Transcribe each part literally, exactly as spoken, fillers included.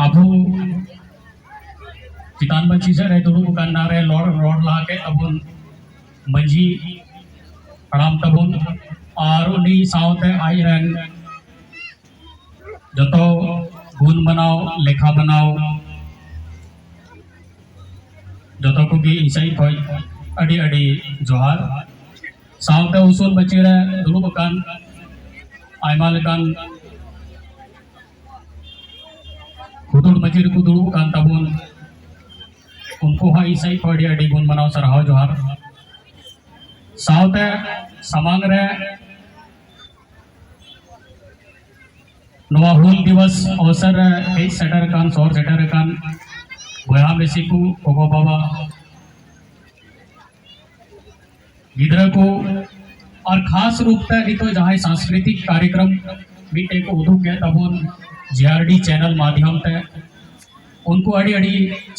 ᱟᱵᱚ ᱪᱮᱛᱟᱱ ᱢᱟᱹᱡᱷᱤ ᱥᱮᱫ ᱨᱮ ᱫᱩᱲᱩᱵ ᱟᱠᱟᱱ ᱱᱟᱨᱮ ᱨᱚᱲ, ᱨᱚᱲ ᱞᱟᱦᱟ ᱠᱮᱫ ᱛᱟᱵᱚᱱ ᱢᱟᱹᱡᱷᱤ ᱦᱟᱲᱟᱢ ᱛᱟᱵᱚᱱ, ᱟᱨ ᱩᱱᱤ ᱥᱟᱶᱛᱮ ᱟᱡ ᱨᱮᱱ ᱡᱚᱛᱚ ᱜᱩᱱ ᱢᱟᱱᱟᱣ, ᱞᱮᱠᱷᱟ ᱢᱟᱱᱟᱣ, ᱡᱚᱛᱚ ᱠᱚᱜᱮ ᱤᱧ ᱥᱮᱫ ᱠᱷᱚᱱ ᱟᱹᱰᱤ ᱟᱹᱰᱤ ᱡᱚᱦᱟᱨ᱾ ᱥᱟᱶᱛᱮ ᱩᱥᱩᱞ ᱢᱟᱹᱪᱤ ᱨᱮ ᱫᱩᱲᱩᱵ ᱟᱠᱟᱱ ᱟᱭᱢᱟ ᱞᱮᱠᱟᱱ ᱦᱩᱫᱩᱲ ᱢᱟᱹᱪᱤ ᱨᱮᱠᱚ ᱫᱩᱲᱩᱵ ᱟᱠᱟᱱ ᱛᱟᱵᱚᱱ, ᱩᱱᱠᱩ ᱦᱚᱸ ᱤᱧ ᱥᱮᱫ ᱠᱷᱚᱱ ᱟᱹᱰᱤ ᱟᱹᱰᱤ ᱜᱩᱱ ᱢᱟᱱᱟᱣ ᱥᱟᱨᱦᱟᱣ ᱡᱚᱦᱟᱨ᱾ ᱥᱟᱶᱛᱮ ᱥᱟᱢᱟᱝ ᱨᱮ ᱱᱚᱣᱟ ᱦᱩᱞ ᱫᱤᱵᱚᱥ ᱚᱵᱥᱚᱨ ᱨᱮ ᱦᱮᱡ ᱥᱮᱴᱮᱨ ᱟᱠᱟᱱ, ᱥᱚᱦᱚᱨ ᱥᱮᱴᱮᱨ ᱟᱠᱟᱱ ᱵᱚᱭᱦᱟ ᱢᱤᱥᱤ ᱠᱚ, ᱜᱚᱜᱚ ᱵᱟᱵᱟ, ᱜᱤᱫᱽᱨᱟᱹ ᱠᱚ, ᱟᱨ ᱠᱷᱟᱥ ᱨᱩᱯ ᱛᱮ ᱱᱤᱛᱚᱜ ᱡᱟᱦᱟᱸᱭ ᱥᱟᱝᱥᱠᱨᱤᱛᱤᱠ ᱠᱟᱨᱭᱚᱠᱨᱚᱢ ᱢᱤᱫᱴᱮᱡ ᱠᱚ ᱩᱫᱩᱜ ᱠᱮᱫ ᱛᱟᱵᱚᱱ ᱡᱮ ᱟᱨ ᱰᱤ ᱪᱮᱱᱮᱞ ᱢᱟᱫᱷᱭᱚᱢ ᱛᱮ, ᱩᱱᱠᱩ ᱟᱹᱰᱤ ᱟᱹᱰᱤ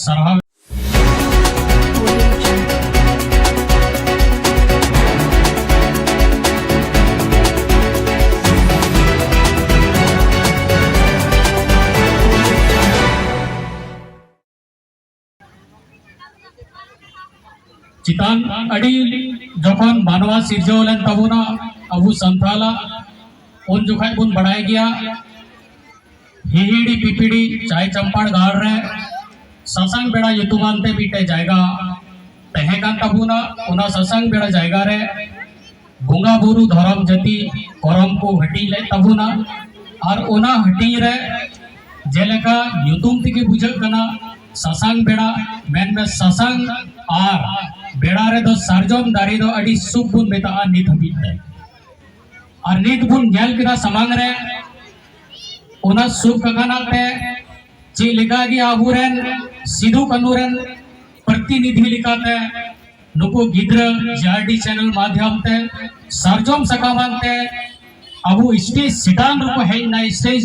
ᱥᱟᱨᱦᱟᱣ᱾ ᱪᱮᱛᱟᱱ ᱟᱹᱰᱤ ᱡᱚᱠᱷᱚᱱ ᱢᱟᱱᱣᱟ ᱥᱤᱨᱡᱟᱹᱣ ᱞᱮᱱ ᱛᱟᱵᱚᱱᱟ ᱟᱵᱚ ᱥᱟᱱᱛᱟᱞᱟᱜ, ᱩᱱ ᱡᱚᱠᱷᱟᱡ ᱵᱚᱱ ᱵᱟᱲᱟᱭ ᱜᱮᱭᱟ, ᱦᱤᱦᱤᱲᱤ ᱯᱤᱯᱤᱲᱤ ᱪᱟᱭ ᱪᱟᱢᱯᱟᱲ ᱜᱟᱲ ᱨᱮ ᱥᱟᱥᱟᱝ ᱵᱮᱲᱟ ᱧᱩᱛᱩᱢᱟᱱ ᱛᱮ ᱢᱤᱫᱴᱮᱡ ᱡᱟᱭᱜᱟ ᱛᱟᱦᱮᱸ ᱠᱟᱱ ᱛᱟᱵᱚᱱᱟ᱾ ᱚᱱᱟ ᱥᱟᱥᱟᱝ ᱵᱮᱲᱟ ᱡᱟᱭᱜᱟ ᱨᱮ ᱵᱚᱸᱜᱟ ᱵᱩᱨᱩ, ᱫᱷᱚᱨᱚᱢ, ᱡᱟᱹᱛᱤ, ᱠᱚᱨᱚᱢ ᱠᱚ ᱦᱟᱹᱴᱤᱧ ᱞᱮᱫ ᱛᱟᱵᱚᱱᱟ᱾ ᱟᱨ ᱚᱱᱟ ᱦᱟᱹᱴᱤᱧ ᱨᱮ ᱡᱮᱞᱮᱠᱟ ᱧᱩᱛᱩᱢ ᱛᱮᱜᱮ ᱵᱩᱡᱷᱟᱹᱜ ᱠᱟᱱᱟ, ᱥᱟᱥᱟᱝ ᱵᱮᱲᱟ, ᱢᱮᱱᱢᱮ ᱥᱟᱥᱟᱝ ᱟᱨ ᱵᱮᱲᱟ ᱨᱮᱫᱚ ᱥᱟᱨᱡᱚᱢ ᱫᱟᱨᱮ ᱫᱚ ᱟᱹᱰᱤ ᱥᱩᱠ ᱵᱚᱱ ᱢᱮᱛᱟᱜᱼᱟ ᱱᱤᱛ ᱦᱟᱹᱵᱤᱡ ᱛᱮ᱾ ᱟᱨ ᱱᱤᱛ ᱵᱚᱱ ᱧᱮᱞ ᱠᱮᱫᱟ ᱥᱟᱢᱟᱝ ᱨᱮ, ᱚᱱᱟ ᱥᱩᱠ ᱟᱠᱟᱱᱟᱜ ᱛᱮ ᱪᱮᱫ ᱞᱮᱠᱟ ᱜᱮ ᱟᱵᱚᱨᱮᱱ ᱥᱤᱫᱩ ᱠᱟᱹᱱᱩ ᱨᱮᱱ ᱯᱨᱚᱛᱤᱱᱤᱫᱷᱤ ᱞᱮᱠᱟᱛᱮ ᱱᱩᱠᱩ ᱜᱤᱫᱽᱨᱟᱹ ᱡᱮ ᱟᱨ ᱰᱤ ᱪᱮᱱᱮᱞ ᱢᱟᱫᱷᱭᱚᱢ ᱛᱮ ᱥᱟᱨᱡᱚᱢ ᱥᱟᱠᱟᱢ ᱟᱱᱛᱮ ᱟᱵᱚ ᱥᱴᱮᱡᱽ ᱪᱮᱛᱟᱱ ᱨᱮᱠᱚ ᱦᱮᱡ ᱮᱱᱟ, ᱥᱴᱮᱡᱽ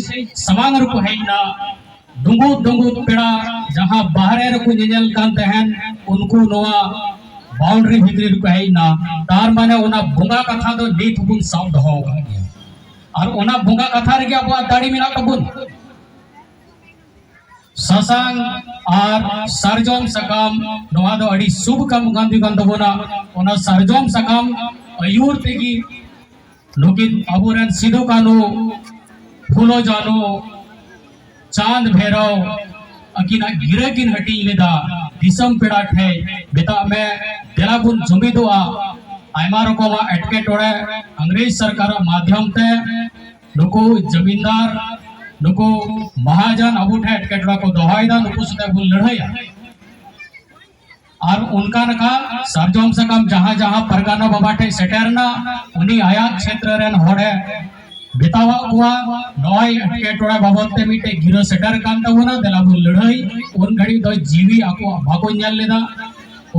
ᱥᱟᱢᱟᱝ ᱨᱮᱠᱚ ᱦᱮᱡ ᱮᱱᱟ᱾ ᱰᱩᱸᱜᱩᱫ ᱰᱩᱸᱜᱩᱫ ᱯᱮᱲᱟ ᱡᱟᱦᱟᱸ ᱵᱟᱦᱨᱮ ᱨᱮᱠᱚ ᱧᱮᱧᱮᱞ ᱠᱟᱱ ᱛᱟᱦᱮᱱ, ᱩᱱᱠᱩ ᱱᱚᱣᱟ ᱵᱟᱣᱩᱱᱰᱟᱨᱤ ᱵᱷᱤᱛᱨᱤ ᱨᱮᱠᱚ ᱦᱮᱡ ᱮᱱᱟ᱾ ᱛᱟᱨ ᱢᱟᱱᱮ ᱚᱱᱟ ᱵᱚᱸᱜᱟ ᱠᱟᱛᱷᱟ ᱫᱚ ᱱᱤᱛ ᱦᱚᱸᱵᱚᱱ ᱥᱟᱵ ᱫᱚᱦᱚ ᱟᱠᱟᱫ ᱜᱮᱭᱟ᱾ ᱟᱨ ᱚᱱᱟ ᱵᱚᱸᱜᱟ ᱠᱟᱛᱷᱟ ᱨᱮᱜᱮ ᱟᱵᱚᱣᱟᱜ ᱫᱟᱲᱮ ᱢᱮᱱᱟᱜ ᱛᱟᱵᱚᱱ᱾ ᱥᱟᱥᱟᱝ ᱟᱨ ᱥᱟᱨᱡᱚᱢ ᱥᱟᱠᱟᱢ, ᱱᱚᱣᱟ ᱫᱚ ᱟᱹᱰᱤ ᱥᱩᱵᱷ ᱠᱟᱹᱢᱤ ᱠᱟᱱ ᱛᱟᱵᱚᱱᱟ᱾ ᱚᱱᱟ ᱥᱟᱨᱡᱚᱢ ᱥᱟᱠᱟᱢ ᱟᱹᱭᱩᱨ ᱛᱮᱜᱮ ᱱᱩᱠᱤᱱ ᱟᱵᱚᱨᱮᱱ ᱥᱤᱫᱩ ᱠᱟᱹᱱᱦᱩ, ᱯᱷᱩᱞᱳ ᱡᱷᱟᱱᱳ, ᱪᱟᱸᱫ ᱵᱷᱮᱨᱟᱣ ᱟᱹᱠᱤᱱᱟᱜ ᱜᱤᱨᱟᱹ ᱠᱤᱱ ᱦᱟᱹᱴᱤᱧ ᱞᱮᱫᱟ ᱫᱤᱥᱚᱢ ᱯᱮᱲᱟ ᱴᱷᱮᱱ᱾ ᱢᱮᱛᱟᱜ ᱢᱮ, ᱫᱮᱞᱟ ᱵᱚᱱ ᱡᱩᱢᱤᱫᱚᱜᱼᱟ᱾ ᱟᱭᱢᱟ ᱨᱚᱠᱚᱢᱟᱜ ᱮᱴᱠᱮᱴᱚᱬᱮ ᱤᱝᱨᱮᱡᱽ ᱥᱚᱨᱠᱟᱨᱟᱜ ᱢᱟᱫᱷᱭᱚᱢ ᱛᱮ ᱱᱩᱠᱩ ᱡᱟᱢᱤᱱᱫᱟᱨ, ᱱᱩᱠᱩ ᱢᱟᱦᱟᱡᱚᱱ ᱟᱵᱚ ᱴᱷᱮᱱ ᱮᱴᱠᱮᱴᱚᱬᱮ ᱠᱚ ᱫᱚᱦᱚᱭᱮᱫᱟ, ᱱᱩᱠᱩ ᱥᱟᱛᱮ ᱵᱚᱱ ᱞᱟᱹᱲᱦᱟᱹᱭᱟ᱾ ᱟᱨ ᱚᱱᱠᱟ ᱞᱮᱠᱟ ᱥᱟᱨᱡᱚᱢ ᱥᱟᱠᱟᱢ ᱡᱟᱦᱟᱸ ᱡᱟᱦᱟᱸ ᱯᱟᱨᱜᱟᱱᱟ ᱵᱟᱵᱟ ᱴᱷᱮᱱ ᱥᱮᱴᱮᱨ ᱮᱱᱟ, ᱩᱱᱤ ᱟᱭᱟᱜ ᱠᱷᱮᱛᱨᱮ ᱨᱮᱱ ᱦᱚᱲᱮ ᱢᱮᱛᱟᱣᱟᱜ ᱠᱚᱣᱟ, ᱱᱚᱜᱼᱚᱭ ᱮᱴᱠᱮᱴᱚᱬᱮ ᱵᱟᱵᱚᱫ ᱛᱮ ᱢᱤᱫᱴᱮᱡ ᱜᱤᱨᱟᱹ ᱥᱮᱴᱮᱨ ᱠᱟᱱ ᱛᱟᱵᱚᱱᱟ, ᱫᱮᱞᱟ ᱵᱚᱱ ᱞᱟᱹᱲᱦᱟᱹᱭ᱾ ᱩᱱ ᱜᱷᱟᱹᱲᱤᱡ ᱫᱚ ᱡᱤᱣᱤ ᱟᱠᱚᱣᱟᱜ ᱵᱟᱠᱚ ᱧᱮᱞ ᱞᱮᱫᱟ,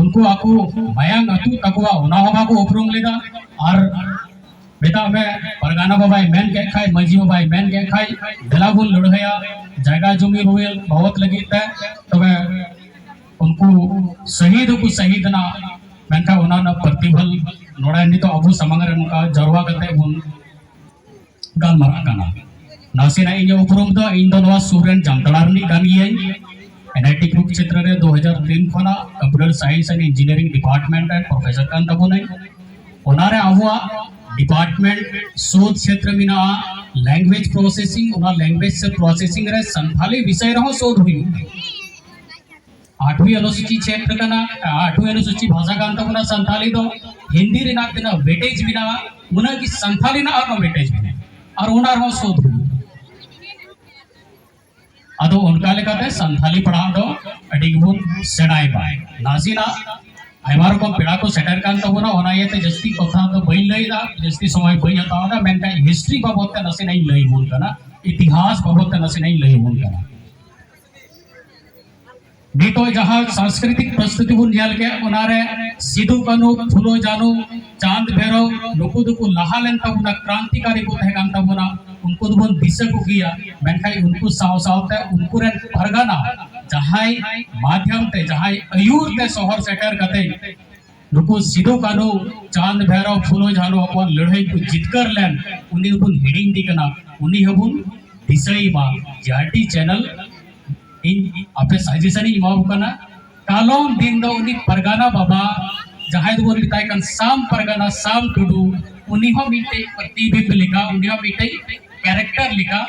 ᱩᱱᱠᱩ ᱟᱠᱚ ᱢᱟᱭᱟᱝ ᱟᱹᱛᱩᱜ ᱛᱟᱠᱚᱣᱟ ᱚᱱᱟ ᱦᱚᱸ ᱵᱟᱠᱚ ᱩᱯᱨᱩᱢ ᱞᱮᱫᱟ᱾ ᱟᱨ ᱢᱮᱛᱟᱜ ᱢᱮ, ᱯᱟᱨᱜᱟᱱᱟ ᱵᱟᱵᱟᱭ ᱢᱮᱱ ᱠᱮᱫ ᱠᱷᱟᱡ, ᱢᱟᱹᱡᱷᱤ ᱵᱟᱵᱟᱭ ᱢᱮᱱ ᱠᱮᱫ ᱠᱷᱟᱡ, ᱫᱮᱞᱟ ᱵᱚᱱ ᱞᱟᱹᱲᱦᱟᱹᱭᱟ ᱡᱟᱭᱜᱟ ᱡᱚᱢᱤ ᱨᱩᱣᱟᱹᱲ ᱵᱟᱵᱚᱫ ᱞᱟᱹᱜᱤᱫ ᱛᱮ, ᱛᱚᱵᱮ ᱩᱱᱠᱩ ᱥᱟᱹᱦᱤᱫ ᱦᱚᱸᱠᱚ ᱥᱟᱹᱦᱤᱫ ᱮᱱᱟ᱾ ᱢᱮᱱᱠᱷᱟᱱ ᱚᱱᱟ ᱨᱮᱱᱟᱜ ᱯᱨᱚᱛᱤᱯᱷᱚᱞ ᱱᱚᱰᱮ ᱱᱤᱛᱚᱜ ᱟᱵᱚ ᱥᱟᱢᱟᱝ ᱨᱮ ᱱᱚᱝᱠᱟ ᱡᱟᱨᱣᱟ ᱠᱟᱛᱮ ᱵᱚᱱ ᱜᱟᱞᱢᱟᱨᱟᱜ ᱠᱟᱱᱟ᱾ ᱱᱟᱥᱮᱱᱟᱜ ᱤᱧᱟᱹᱜ ᱩᱯᱨᱩᱢ ᱫᱚ, ᱤᱧ ᱫᱚ ᱱᱚᱣᱟ ᱥᱩᱨ ᱨᱮᱱ ᱡᱟᱢᱛᱟᱲᱟ ᱨᱤᱱᱤᱡ ᱠᱟᱱ ᱜᱤᱭᱟᱹᱧ᱾ ᱮᱱ ᱟᱭ ᱴᱤ ᱜᱨᱩᱯ ᱪᱮᱛᱨᱚ ᱨᱮ ᱫᱩ ᱦᱟᱡᱟᱨ ᱛᱤᱱ ᱠᱷᱚᱱᱟᱜ Computer Science and Engineering Department ᱨᱮ ᱯᱨᱚᱯᱷᱮᱥᱚᱨ ᱠᱟᱱ ᱛᱟᱵᱚᱱᱟᱹᱧ᱾ ᱚᱱᱟᱨᱮ ᱟᱵᱚᱣᱟᱜ ᱰᱤᱯᱟᱨᱴᱢᱮᱱᱴ ᱥᱳᱫᱷ ᱪᱷᱮᱛᱨᱚ ᱢᱮᱱᱟᱜᱼᱟ, ᱞᱮᱝᱜᱩᱭᱮᱡᱽ ᱯᱨᱚᱥᱮᱥᱤᱝ᱾ ᱚᱱᱟ ᱞᱮᱝᱜᱩᱭᱮᱡᱽ ᱥᱮ ᱯᱨᱚᱥᱮᱥᱤᱝ ᱨᱮ ᱥᱟᱱᱛᱷᱟᱞᱤ ᱵᱤᱥᱚᱭ ᱨᱮᱦᱚᱸ ᱥᱳᱫᱷ ᱦᱩᱭᱩᱜ ᱠᱟᱱᱟ᱾ ᱟᱴᱷᱣᱤ ᱚᱱᱩᱥᱩᱪᱤ ᱪᱷᱮᱛᱨᱚ ᱠᱟᱱᱟ, ᱟᱴᱷᱣᱤ ᱚᱱᱩᱥᱩᱪᱤ ᱵᱷᱟᱥᱟ ᱠᱟᱱ ᱛᱟᱵᱚᱱᱟ ᱥᱟᱱᱛᱷᱟᱞᱤ ᱫᱚ᱾ ᱦᱤᱱᱫᱤ ᱨᱮᱱᱟᱜ ᱛᱤᱱᱟᱹᱜ ᱣᱮᱴᱮᱡᱽ ᱢᱮᱱᱟᱜᱼᱟ, ᱩᱱᱟᱹᱜ ᱜᱮ ᱥᱟᱱᱛᱷᱟᱞᱤ ᱨᱮᱱᱟᱜ ᱟᱨᱦᱚᱸ ᱣᱮᱴᱮᱡᱽ ᱢᱮᱱᱟᱜᱼᱟ, ᱟᱨ ᱚᱱᱟ ᱨᱮᱦᱚᱸ ᱥᱳᱫᱷ ᱦᱩᱭᱩᱜ᱾ ᱟᱫᱚ ᱚᱱᱠᱟ ᱞᱮᱠᱟᱛᱮ ᱥᱟᱱᱛᱷᱟᱞᱤ ᱯᱟᱲᱦᱟᱜ ᱫᱚ ᱟᱹᱰᱤ ᱜᱮᱵᱚᱱ ᱥᱮᱬᱟᱭ ᱢᱟ᱾ ᱱᱟᱥᱮᱱᱟᱜ ᱟᱭᱢᱟ ᱨᱚᱠᱚᱢ ᱯᱮᱲᱟ ᱠᱚ ᱥᱮᱴᱮᱨ ᱠᱟᱱ ᱛᱟᱵᱚᱱᱟ, ᱚᱱᱟ ᱤᱭᱟᱹᱛᱮ ᱡᱟᱹᱥᱛᱤ ᱠᱟᱛᱷᱟ ᱫᱚ ᱵᱟᱹᱧ ᱞᱟᱹᱭ ᱮᱫᱟ, ᱡᱟᱹᱥᱛᱤ ᱥᱚᱢᱚᱭ ᱵᱟᱹᱧ ᱦᱟᱛᱟᱣ ᱮᱫᱟ, ᱢᱮᱱᱠᱷᱟᱱ ᱦᱤᱥᱴᱨᱤ ᱵᱟᱵᱚᱫ ᱛᱮ ᱱᱟᱥᱮᱱᱟᱜ ᱤᱧ ᱞᱟᱹᱭ ᱟᱵᱚᱱ ᱠᱟᱱᱟ, ᱤᱛᱤᱦᱟᱥ ᱵᱟᱵᱚᱫ ᱛᱮ ᱱᱟᱥᱮᱱᱟᱜ ᱤᱧ ᱞᱟᱹᱭ ᱟᱵᱚᱱ ᱠᱟᱱᱟ᱾ ᱱᱤᱛᱚᱜ ᱡᱟᱦᱟᱸ ᱥᱟᱝᱥᱠᱨᱤᱛᱤᱠ ᱯᱨᱚᱥᱛᱩᱛᱤ ᱵᱚᱱ ᱧᱮᱞ ᱠᱮᱫ, ᱚᱱᱟᱨᱮ ᱥᱤᱫᱩ ᱠᱟᱹᱱᱦᱩ, ᱯᱷᱩᱞᱳ ᱡᱷᱟᱱᱳ, ᱪᱟᱸᱫᱽ ᱵᱷᱮᱨᱚ, ᱱᱩᱠᱩ ᱫᱚᱠᱚ ᱞᱟᱦᱟ ᱞᱮᱱ ᱛᱟᱵᱚᱱᱟ, ᱠᱨᱟᱱᱛᱤᱠᱟᱨᱤ ᱠᱚ ᱛᱟᱦᱮᱸ ᱠᱟᱱ ᱛᱟᱵᱚᱱᱟ, ᱩᱱᱠᱩ ᱫᱚᱵᱚᱱ ᱫᱤᱥᱟᱹ ᱠᱚᱜᱮᱭᱟ᱾ ᱢᱮᱱᱠᱷᱟᱱ ᱩᱱᱠᱩ ᱥᱟᱶ ᱥᱟᱶᱛᱮ ᱩᱱᱠᱩ ᱨᱮᱱ ᱯᱟᱨᱜᱟᱱᱟ ᱡᱟᱦᱟᱸᱭ ᱢᱟᱫᱷᱭᱚᱢ ᱛᱮ, ᱡᱟᱦᱟᱸᱭ ᱟᱹᱭᱩᱨ ᱛᱮ ᱥᱚᱦᱚᱨ ᱥᱮᱴᱮᱨ ᱠᱟᱛᱮ ᱱᱩᱠᱩ ᱥᱤᱫᱩ ᱠᱟᱹᱱᱦᱩ, ᱪᱟᱸᱫᱽ ᱵᱷᱟᱭᱨᱚ, ᱯᱷᱩᱞᱳ ᱡᱷᱟᱱᱳ ᱟᱠᱚᱣᱟᱜ ᱞᱟᱹᱲᱦᱟᱹᱭ ᱠᱚ ᱡᱤᱛᱠᱟᱹᱨ ᱞᱮᱱ, ᱩᱱᱤ ᱦᱚᱸᱵᱚᱱ ᱦᱤᱲᱤᱧ ᱫᱤ ᱠᱟᱱᱟ᱾ ᱩᱱᱤ ᱦᱚᱸᱵᱚᱱ ᱫᱤᱥᱟᱹᱭ ᱢᱟ᱾ ᱡᱮ ᱟᱨ ᱴᱤ ᱪᱮᱱᱮᱞ ᱤᱧ ᱟᱯᱮ ᱥᱟᱡᱮᱥᱚᱱ ᱤᱧ ᱮᱢᱟ ᱠᱚ ᱠᱟᱱᱟ᱾ ᱠᱟᱞᱚᱢ ᱫᱤᱱ ᱫᱚ ᱩᱱᱤ ᱯᱟᱨᱜᱟᱱᱟ ᱵᱟᱵᱟ, ᱡᱟᱦᱟᱸᱭ ᱫᱚᱵᱚᱱ ᱢᱮᱛᱟᱭ ᱠᱟᱱ ᱥᱟᱢ ᱯᱟᱨᱜᱟᱱᱟ, ᱥᱟᱢ ᱴᱩᱰᱩ, ᱩᱱᱤ ᱦᱚᱸ ᱢᱤᱫᱴᱮᱡ ᱯᱨᱚᱛᱤᱵᱤᱢᱵ ᱞᱮᱠᱟ, ᱩᱱᱤ ᱦᱚᱸ ᱢᱤᱫᱴᱮᱡ ᱠᱮᱨᱮᱠᱴᱟᱨ ᱞᱮᱠᱟ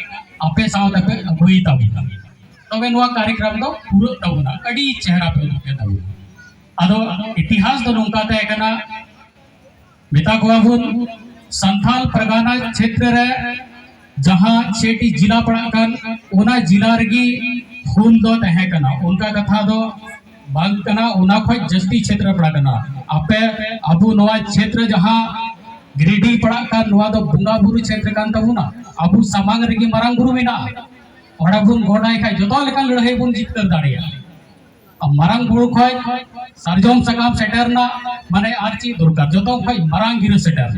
ᱟᱯᱮ ᱥᱟᱶ ᱛᱮᱯᱮ ᱟᱹᱜᱩᱭ ᱛᱟᱵᱚᱱᱟ᱾ ᱛᱚᱵᱮ ᱱᱚᱣᱟ ᱠᱟᱨᱭᱚᱠᱨᱚᱢ ᱫᱚ ᱯᱩᱨᱟᱹᱜ ᱛᱟᱵᱚᱱᱟ, ᱟᱹᱰᱤ ᱪᱮᱦᱨᱟ ᱯᱮ ᱩᱫᱩᱜ ᱠᱮᱫ ᱛᱟᱵᱚᱱᱟ᱾ ᱟᱫᱚ ᱤᱛᱤᱦᱟᱥ ᱫᱚ ᱱᱚᱝᱠᱟ ᱛᱟᱦᱮᱸ ᱠᱟᱱᱟ, ᱢᱮᱛᱟ ᱠᱚᱣᱟ ᱵᱚᱱ ᱥᱟᱱᱛᱟᱞ ᱯᱟᱨᱜᱟᱱᱟ ᱪᱷᱮᱛᱨᱚ ᱨᱮ ᱡᱟᱦᱟᱸ ᱪᱷᱮᱴᱤ ᱡᱤᱞᱟ ᱯᱟᱲᱟᱜ ᱠᱟᱱ, ᱚᱱᱟ ᱡᱤᱞᱟ ᱨᱮᱜᱮ ᱦᱩᱞ ᱫᱚ ᱛᱟᱦᱮᱸ ᱠᱟᱱᱟ, ᱚᱱᱠᱟ ᱠᱟᱛᱷᱟ ᱫᱚ ᱵᱟᱝ ᱠᱟᱱᱟ᱾ ᱚᱱᱟ ᱠᱷᱚᱡ ᱡᱟᱹᱥᱛᱤ ᱪᱷᱮᱛᱨᱚ ᱯᱟᱲᱟᱜ ᱠᱟᱱᱟ᱾ ᱟᱯᱮ, ᱟᱵᱚ ᱱᱚᱣᱟ ᱪᱷᱮᱛᱨᱚ ᱡᱟᱦᱟᱸ ᱜᱤᱨᱤᱰᱤ ᱯᱟᱲᱟᱜ ᱠᱟᱱ, ᱱᱚᱣᱟ ᱫᱚ ᱵᱚᱸᱜᱟ ᱵᱩᱨᱩ ᱪᱷᱮᱛᱨᱚ ᱠᱟᱱ ᱛᱟᱵᱚᱱᱟ᱾ ᱟᱵᱚ ᱥᱟᱢᱟᱝ ᱨᱮᱜᱮ ᱢᱟᱨᱟᱝ ᱵᱩᱨᱩ ᱢᱮᱱᱟᱜᱼᱟ, ᱚᱸᱰᱮ ᱵᱚᱱ ᱜᱚᱰᱟᱭ ᱠᱷᱟᱡ ᱡᱚᱛᱚ ᱞᱮᱠᱟᱱ ᱞᱟᱹᱲᱦᱟᱹᱭ ᱵᱚᱱ ᱡᱤᱛᱠᱟᱹᱨ ᱫᱟᱲᱮᱭᱟᱜᱼᱟ᱾ ᱟᱨ ᱢᱟᱨᱟᱝ ᱵᱩᱨᱩ ᱠᱷᱚᱡ ᱥᱟᱨᱡᱚᱢ ᱥᱟᱠᱟᱢ ᱥᱮᱴᱮᱨ ᱨᱮᱱᱟᱜ ᱢᱟᱱᱮ ᱟᱨ ᱪᱮᱫ ᱫᱚᱨᱠᱟᱨ? ᱡᱚᱛᱚ ᱠᱷᱚᱡ ᱢᱟᱨᱟᱝ ᱜᱤᱨᱟᱹ ᱥᱮᱴᱮᱨ᱾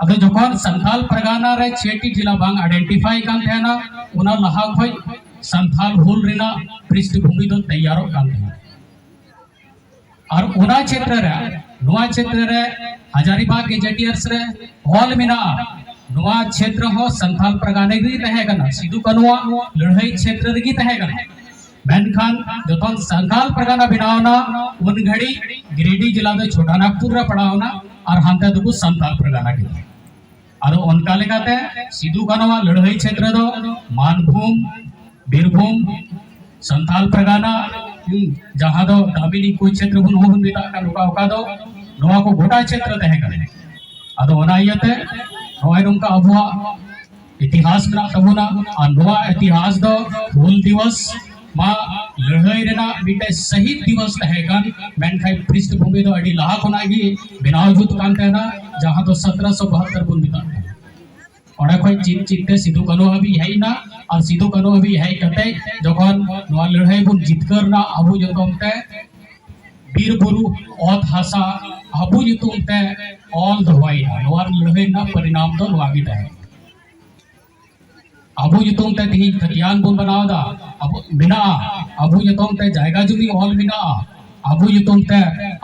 ᱟᱫᱚ ᱡᱚᱠᱷᱚᱱ ᱥᱟᱱᱛᱟᱞ ᱯᱟᱨᱜᱟᱱᱟ ᱨᱮ ᱪᱷᱮᱴᱤ ᱡᱮᱞᱟ ᱵᱟᱝ ᱟᱭᱰᱮᱱᱴᱤᱯᱷᱟᱭ ᱠᱟᱱ ᱛᱟᱦᱮᱱᱟ, ᱚᱱᱟ ᱞᱟᱦᱟ ᱠᱷᱚᱡ ᱥᱟᱱᱛᱟᱞ ᱦᱩᱞ ᱨᱮᱱᱟᱜ ᱯᱨᱤᱥᱴᱵᱷᱩᱢᱤ ᱫᱚ ᱛᱮᱭᱟᱨᱚᱜ ᱠᱟᱱ ᱛᱟᱦᱮᱱᱟ᱾ ᱟᱨ ᱚᱱᱟ ᱪᱷᱮᱛᱨᱚ ᱨᱮ, ᱱᱚᱣᱟ ᱪᱷᱮᱛᱨᱚ ᱨᱮ ᱦᱟᱡᱟᱨᱤᱵᱟᱜᱽ ᱜᱮᱡᱮᱴᱤᱭᱟᱨᱥ ᱨᱮ ᱚᱞ ᱢᱮᱱᱟᱜᱼᱟ, ᱱᱚᱣᱟ ᱪᱷᱮᱛᱨᱚ ᱦᱚᱸ ᱥᱟᱱᱛᱟᱞ ᱯᱟᱨᱜᱟᱱᱟ ᱨᱮᱜᱮ ᱛᱟᱦᱮᱸ ᱠᱟᱱᱟ, ᱥᱤᱫᱩ ᱠᱟᱹᱱᱩᱣᱟᱜ ᱞᱟᱹᱲᱦᱟᱹᱭ ᱪᱷᱮᱛᱨᱚ ᱨᱮᱜᱮ ᱛᱟᱦᱮᱸ ᱠᱟᱱᱟ᱾ ᱢᱮᱱᱠᱷᱟᱱ ᱡᱚᱠᱷᱚᱱ ᱥᱟᱱᱛᱟᱞ ᱯᱟᱨᱜᱟᱱᱟ ᱵᱮᱱᱟᱣ ᱮᱱᱟ, ᱩᱱ ᱜᱷᱟᱹᱲᱤᱡ ᱜᱤᱨᱤᱰᱤ ᱡᱮᱞᱟ ᱫᱚ ᱪᱷᱳᱴᱟ ᱱᱟᱜᱽᱯᱩᱨ ᱨᱮ ᱯᱟᱲᱟᱣ ᱮᱱᱟ ᱟᱨ ᱦᱟᱱᱛᱮ ᱫᱚᱠᱚ ᱥᱟᱱᱛᱟᱞ ᱯᱟᱨᱜᱟᱱᱟ ᱠᱮᱫᱟ᱾ ᱟᱫᱚ ᱚᱱᱠᱟ ᱞᱮᱠᱟᱛᱮ ᱥᱤᱫᱩ ᱠᱟᱹᱱᱩᱣᱟᱜ ᱞᱟᱹᱲᱦᱟᱹᱭ ᱪᱷᱮᱛᱨᱚ ᱫᱚ ᱢᱟᱱᱵᱷᱩᱢ, ᱵᱤᱨᱵᱷᱩᱢ, ᱥᱟᱱᱛᱟᱞ ᱯᱟᱨᱜᱟᱱᱟ, ᱦᱩᱸ, ᱡᱟᱦᱟᱸ ᱫᱚ ᱫᱟᱢᱤᱱᱤ ᱠᱩᱨᱩᱠᱥᱷᱮᱛᱨᱚ ᱵᱚᱱ ᱦᱚᱸ ᱵᱚᱱ ᱢᱮᱛᱟᱜ ᱠᱟᱱ, ᱚᱠᱟ ᱚᱠᱟ ᱫᱚ ᱱᱚᱣᱟ ᱠᱚ ᱜᱚᱴᱟ ᱪᱷᱮᱛᱨᱚ ᱛᱟᱦᱮᱸ ᱠᱟᱱᱟ᱾ ᱟᱫᱚ ᱚᱱᱟ ᱤᱭᱟᱹᱛᱮ ᱱᱚᱜᱼᱚᱭ ᱱᱚᱝᱠᱟ ᱟᱵᱚᱣᱟᱜ ᱤᱛᱤᱦᱟᱥ ᱢᱮᱱᱟᱜ ᱛᱟᱵᱚᱱᱟ᱾ ᱟᱨ ᱱᱚᱣᱟ ᱤᱛᱤᱦᱟᱥ ᱫᱚ ᱦᱩᱞ ᱫᱤᱵᱚᱥ ᱢᱟ ᱞᱟᱹᱲᱦᱟᱹᱭ ᱨᱮᱱᱟᱜ ᱢᱤᱫᱴᱮᱡ ᱥᱟᱹᱦᱤᱫ ᱫᱤᱵᱚᱥ ᱛᱟᱦᱮᱸ ᱠᱟᱱ, ᱢᱮᱱᱠᱷᱟᱱ ᱯᱨᱤᱥᱴᱵᱷᱩᱢᱤ ᱫᱚ ᱟᱹᱰᱤ ᱞᱟᱦᱟ ᱠᱷᱚᱱᱟᱜ ᱜᱮ ᱵᱮᱱᱟᱣ ᱡᱩᱛ ᱠᱟᱱ ᱛᱟᱦᱮᱱᱟ, ᱡᱟᱦᱟᱸ ᱫᱚ ᱥᱚᱛᱨᱚᱥᱚ ᱵᱟᱦᱟᱛᱛᱚᱨ ᱵᱚᱱ ᱢᱮᱛᱟᱜ ᱠᱟᱱᱟ᱾ ᱚᱸᱰᱮ ᱠᱷᱚᱱ ᱪᱮᱫ ᱪᱮᱫ ᱛᱮ ᱥᱤᱫᱩ ᱠᱟᱹᱱᱦᱩ ᱦᱟᱹᱵᱤᱡ ᱦᱮᱡ ᱮᱱᱟ, ᱟᱨ ᱥᱤᱫᱩ ᱠᱟᱹᱱᱦᱩ ᱦᱟᱹᱵᱤᱡ ᱦᱮᱡ ᱠᱟᱛᱮ ᱡᱚᱠᱷᱚᱱ ᱱᱚᱣᱟ ᱞᱟᱹᱲᱦᱟᱹᱭ ᱵᱚᱱ ᱡᱤᱛᱠᱟᱹᱨ ᱮᱱᱟ ᱟᱵᱚ ᱧᱩᱛᱩᱢ ᱛᱮ, ᱵᱤᱨ ᱵᱩᱨᱩ, ᱚᱛ ᱦᱟᱥᱟ ᱟᱵᱚ ᱧᱩᱛᱩᱢ ᱛᱮ ᱚᱞ ᱫᱚᱦᱚᱭᱮᱱᱟ, ᱱᱚᱣᱟ ᱞᱟᱹᱲᱦᱟᱹᱭ ᱨᱮᱱᱟᱜ ᱯᱚᱨᱤᱱᱟᱢ ᱫᱚ ᱱᱚᱣᱟ ᱜᱮ ᱛᱟᱦᱮᱸ ᱠᱟᱱᱟ᱾ ᱟᱵᱚ ᱧᱩᱛᱩᱢ ᱛᱮ ᱛᱮᱦᱮᱧ ᱠᱷᱟᱹᱛᱤᱭᱟᱱ ᱵᱚᱱ ᱵᱮᱱᱟᱣ ᱮᱫᱟ, ᱟᱵᱚ ᱢᱮᱱᱟᱜᱼᱟ, ᱟᱵᱚ ᱧᱩᱛᱩᱢ ᱛᱮ ᱡᱟᱭᱜᱟ ᱡᱩᱢᱤ ᱚᱞ ᱢᱮᱱᱟᱜᱼᱟ, ᱟᱵᱚ ᱧᱩᱛᱩᱢ ᱛᱮ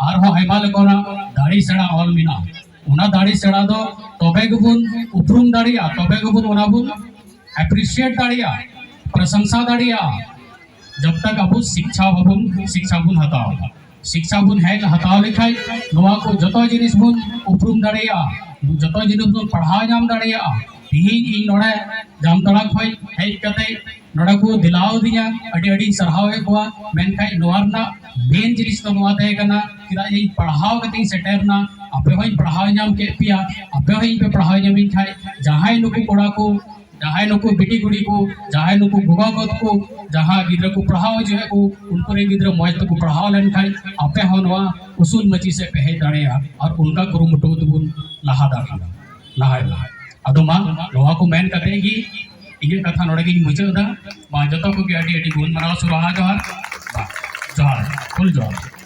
ᱟᱨᱦᱚᱸ ᱟᱭᱢᱟ ᱞᱮᱠᱟᱱᱟᱜ ᱫᱟᱲᱮ ᱥᱮᱬᱟ ᱚᱞ ᱢᱮᱱᱟᱜᱼᱟ᱾ ᱚᱱᱟ ᱫᱟᱲᱮ ᱥᱮᱬᱟ ᱫᱚ ᱛᱚᱵᱮ ᱜᱮᱵᱚᱱ ᱩᱯᱨᱩᱢ ᱫᱟᱲᱮᱭᱟᱜᱼᱟ, ᱛᱚᱵᱮ ᱜᱮᱵᱚᱱ ᱚᱱᱟ ᱵᱚᱱ ᱮᱯᱨᱤᱥᱤᱭᱮᱴ ᱫᱟᱲᱮᱭᱟᱜᱼᱟ, ᱯᱨᱚᱥᱚᱝᱥᱟ ᱫᱟᱲᱮᱭᱟᱜᱼᱟ᱾ ᱡᱚᱵ ᱛᱟᱠ ᱟᱵᱚ ᱥᱤᱠᱪᱷᱟ ᱵᱟᱵᱚᱱ, ᱥᱤᱠᱪᱷᱟ ᱵᱚᱱ ᱦᱟᱛᱟᱣᱟ, ᱥᱤᱠᱪᱷᱟ ᱵᱚᱱ ᱦᱮᱡ ᱦᱟᱛᱟᱣ ᱞᱮᱠᱷᱟᱡ ᱱᱚᱣᱟ ᱠᱚ ᱡᱚᱛᱚ ᱡᱤᱱᱤᱥ ᱵᱚᱱ ᱩᱯᱨᱩᱢ ᱫᱟᱲᱮᱭᱟᱜᱼᱟ, ᱡᱚᱛᱚ ᱡᱤᱱᱤᱥ ᱵᱚᱱ ᱯᱟᱲᱦᱟᱣ ᱧᱟᱢ ᱫᱟᱲᱮᱭᱟᱜᱼᱟ᱾ ᱛᱤᱦᱤᱧ ᱤᱧ ᱱᱚᱰᱮ ᱡᱟᱢᱛᱟᱲᱟ ᱠᱷᱚᱡ ᱦᱮᱡ ᱠᱟᱛᱮ ᱱᱚᱰᱮ ᱠᱚ ᱫᱮᱞᱟᱣ ᱫᱤᱧᱟ, ᱟᱹᱰᱤ ᱟᱹᱰᱤᱧ ᱥᱟᱨᱦᱟᱣᱮᱫ ᱠᱚᱣᱟ᱾ ᱢᱮᱱᱠᱷᱟᱱ ᱱᱚᱣᱟ ᱨᱮᱱᱟᱜ ᱢᱮᱱ ᱡᱤᱱᱤᱥ ᱫᱚ ᱱᱚᱣᱟ ᱛᱟᱦᱮᱸ ᱠᱟᱱᱟ, ᱪᱮᱫᱟᱜ ᱤᱧ ᱯᱟᱲᱦᱟᱣ ᱠᱟᱛᱮᱧ ᱥᱮᱴᱮᱨ ᱮᱱᱟ, ᱟᱯᱮ ᱦᱚᱸᱧ ᱯᱟᱲᱦᱟᱣ ᱧᱟᱢ ᱠᱮᱫ ᱯᱮᱭᱟ, ᱟᱯᱮ ᱦᱚᱸ ᱤᱧ ᱯᱮ ᱯᱟᱲᱦᱟᱣ ᱧᱟᱢᱤᱧ ᱠᱷᱟᱡ, ᱡᱟᱦᱟᱸᱭ ᱱᱩᱠᱩ ᱠᱚᱲᱟ ᱠᱚ, ᱡᱟᱦᱟᱸᱭ ᱱᱩᱠᱩ ᱵᱤᱴᱤ ᱠᱩᱲᱤ ᱠᱚ, ᱡᱟᱦᱟᱸᱭ ᱱᱩᱠᱩ ᱜᱚᱜᱚ ᱜᱚᱫ ᱠᱚ, ᱡᱟᱦᱟᱸ ᱜᱤᱫᱽᱨᱟᱹ ᱠᱚ ᱯᱟᱲᱦᱟᱣ ᱦᱚᱪᱚᱭᱮᱫ ᱠᱚ, ᱩᱱᱠᱩ ᱨᱮᱱ ᱜᱤᱫᱽᱨᱟᱹ ᱢᱚᱡᱽ ᱛᱮᱠᱚ ᱯᱟᱲᱦᱟᱣ ᱞᱮᱱᱠᱷᱟᱱ ᱟᱯᱮ ᱦᱚᱸ ᱱᱚᱣᱟ ᱩᱥᱩᱞ ᱢᱟᱹᱪᱤ ᱥᱮᱫ ᱯᱮ ᱦᱮᱡ ᱫᱟᱲᱮᱭᱟᱜᱼᱟ᱾ ᱟᱨ ᱚᱱᱠᱟ ᱠᱩᱨᱩᱢᱩᱴᱩ ᱛᱮᱵᱚᱱ ᱞᱟᱦᱟ ᱫᱟᱲᱮᱭᱟᱜᱼᱟ, ᱞᱟᱦᱟᱭ ᱢᱟ᱾ ᱟᱫᱚ ᱢᱟ, ᱱᱚᱣᱟ ᱠᱚ ᱢᱮᱱ ᱠᱟᱛᱮ ᱜᱮ ᱤᱧᱟᱹᱜ ᱠᱟᱛᱷᱟ ᱱᱚᱰᱮ ᱜᱤᱧ ᱢᱩᱪᱟᱹᱫ ᱮᱫᱟ᱾ ᱢᱟ, ᱡᱚᱛᱚ ᱠᱚᱜᱮ ᱟᱹᱰᱤ ᱟᱹᱰᱤ ᱜᱩᱱ ᱢᱟᱱᱟᱣ ᱥᱟᱨᱦᱟᱣ ᱡᱚᱦᱟᱨ᱾ ᱢᱟ, ᱡᱚᱦᱟᱨ, ᱦᱩᱞ ᱡᱚᱦᱟᱨ᱾